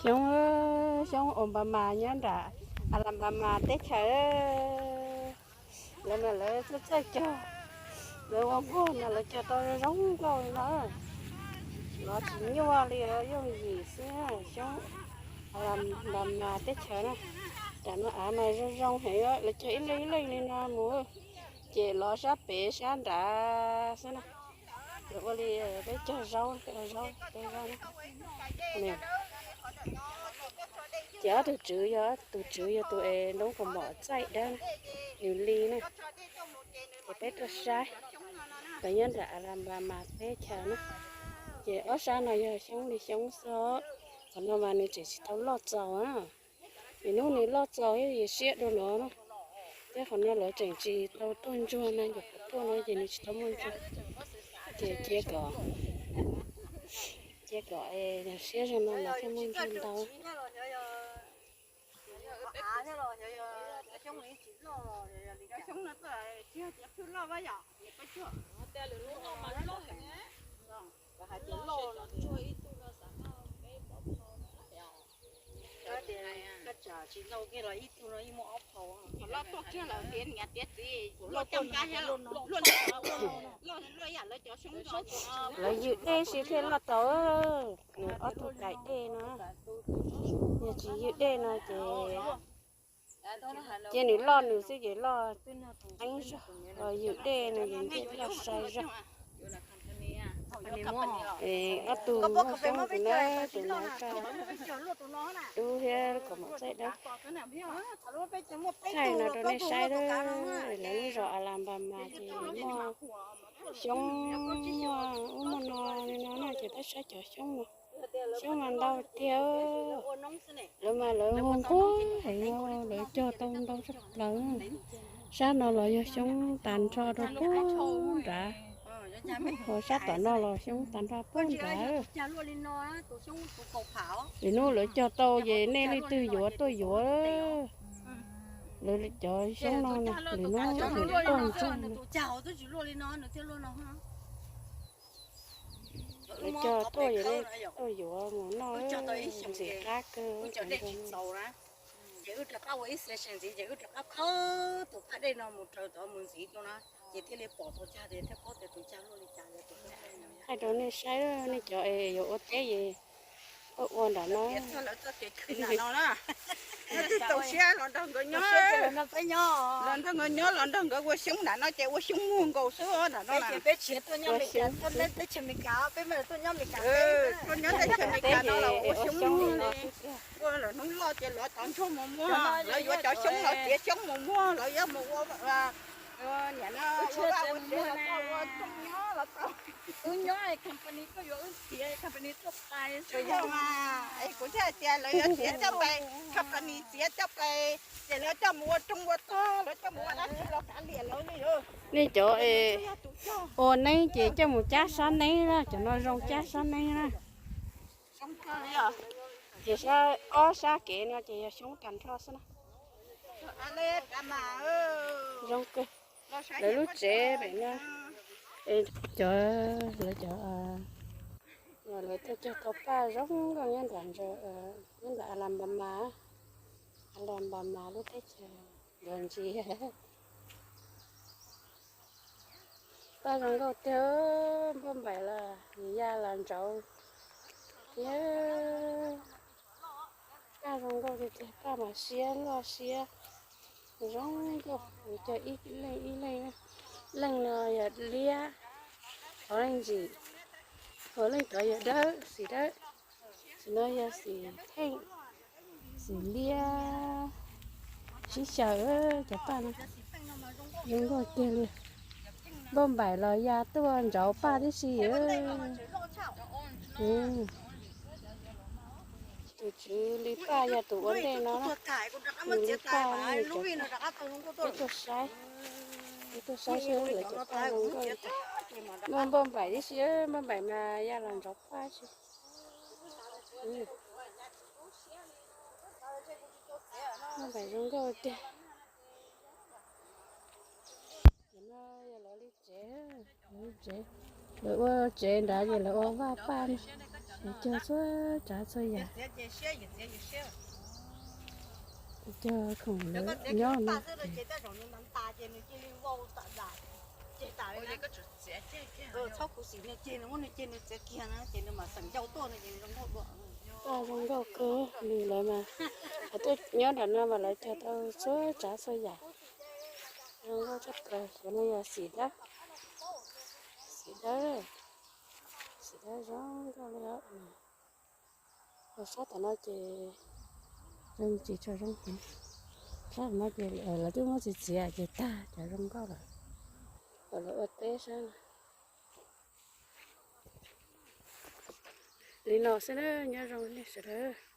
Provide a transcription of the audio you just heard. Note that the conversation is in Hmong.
Xyoob, xyoob Obama nyob nram Alabama teb chaws. Lawv mas lawv txawj txawj cog, lawv ua nquag mas lawv cog tau zoo zoo nkauj li no. Los tsis nyuaj li, yooj yim xwb. Xyoob Alabama teb chaws na, nram no av mas zoo zoo heev, lawv cog ib leeg ib leeg li no mus, ces los sab pem sab nrad xwb na. Ces ua li peb cog zaub, zaub, zaub. Ces ob tug tswv yog, tus tswv yog tus es Ntoob Kaus Mom txaij dawb, nws li na. Ces peb tuaj saib, lawv nyob nram Alabama teb chaws na. Ces ob sab no yog xyoob li xyoob xwb, qhov no mas nws tseem tsis tau loj txaus na. Vim hnub nws loj txaus thiab siab dua no na. Thiab qhov no lawv tseem tsis tau tuaj ntsuag na, nyuam qhuav tuaj no ces nws tsis tau muaj ntsuag. Ces cia kom, cia kom siab zoo no lawv thiaj muaj ntsuag ntau. Lawv ywm dej si thiaj loj tau, ob tug kais dej no. Yog tsis ywm dej no ces, ces nws loj nws xwb ces loj teeb zog, los ywm dej no ces thiaj loj sai zog. Ob tug muaj xyoob tus na, tus na, dub thiab kaus mom txaij dawb. Thaij no rau nej saib, lawv lub zos Alabama ces muaj xyoob, muaj ub muaj no li no na, ces peb saib cov xyoob no. Xyoob mas ntau tiag, lawv mas lawv hu nquag heev, lawv cog tau ntau tshaj plaws. Sab no los yog xyoob tag nrho rau puag nrad, ho sab tom no los xyoob tag nrho puag nrad. Lwm hnub lawv cog tau ces nej leej twg yuav tuaj yuav. Lawv cov xyoob no lwm hnub lwm tuaj ntsoog. Lawv cog tuaj ces nej tuaj yuav mus noj, ntxim qab kawg. Ces wb rov qab ua ib session ntxiv ces wb rov qab khawb tus phaj dej no mus raws tod mus ntxiv dua na, ces thiaj li pom tau cag tias thiaj paub tias tus cag luaj li cas. Thaij rau nej saib, nej cov es yuav ua teb es tuaj ua nram no. Lawv txoj kev khwv nram no na, twb txaus siab los nrog nkawd nyob, los nrog nkawd nyob los nrog nkawd ua xyoob nram no ces ua xyoob muag nkaus xwb nram no. Tuaj nyob teb chaws Amelikas no los ua xyoob muag li. Ua lawm hnub loj ces lawv tov ntsuag mus muag, lawv yuav cov xyoob los txiav xyoob mus muag, lawv yuav mus ua niam no ua vaj ua tsev los tau, ua rooj nyob los tau. Wb nyob company tuaj yuav wb txiav company tuaj pais xwb. Yog mas, kuv thiaj hais tias lawv yuav txiav coj pais, company txiav coj pais, ces lawv coj mus ua rooj ua tog, lawv coj mus ua dab tsi los kav liam lawv li. Nej cov es ua neeb ces coj mus cab sab neeb na, cov no zoo cab sab neeb na. Ces sab, ob sab kev no ces yog xyoob tag nrho xwb na. Zoo kawg. Lawv lub tsev pem no, cov, lawv cov, lawv tuaj cog tau paj zoo nkauj nyob nram, nyob nram Alabama, Alabama lub teb chaws nrog ntsis. Paj zoo nkauj tiag, npauj npaim los ya los ntsauv thiab. Paj zoo nkauj tiag tiag, paj mas siab loj siab zoo nkauj, cog ib leeg ib leeg. Leej no yog liab, hauv leej ntsim, hauv leej tod yog dawb, xim dawb, xim no yog xim theej, xim liab. Sib xyaw, cov paj no zoo nkauj tiag li. Npauj npaim los ya tuaj ntsauv paj tib si. Tus tswv li paj yog tus ua ntej no, tus li paj, peb tuaj saib, peb tuaj saib seb lawv cov paj zoo nkauj li cas. Npauj npaim tib si, npauj npaim mas ya los ntsauv paj tib si. Npauj npaim zoo nkauj tiag. Ces no yog lawv li tsev, lawv li tsev, lawv ua tsev nrad ces lawv ua vaj paj no. Cog txhua tsav txhua yam, cog khoom lawv nyob no. Txhob khuv xim, nws ceg nws muab nws ceg nws txiav kiag na ces nws mam xeem ncau tuaj no ces nws zoo nkauj dua. Zoo nkauj kawg li lawm mas. Tuaj nyob nram no mas lawv cog tau txhua tsav txhua yam. Zoo nkauj tshaj plaws. Cov no yog xim dawb, xim dawb, xim dawb zoo nkauj li. Sab tom no ces zoo tsis tshua zoo heev. Sab tom no ces lawv twb muab txiav txiav ces tag cov zoo nkauj lawm, kom lawv ua teb sab no. Li no xwb na, nyob zoo nej sawv daws.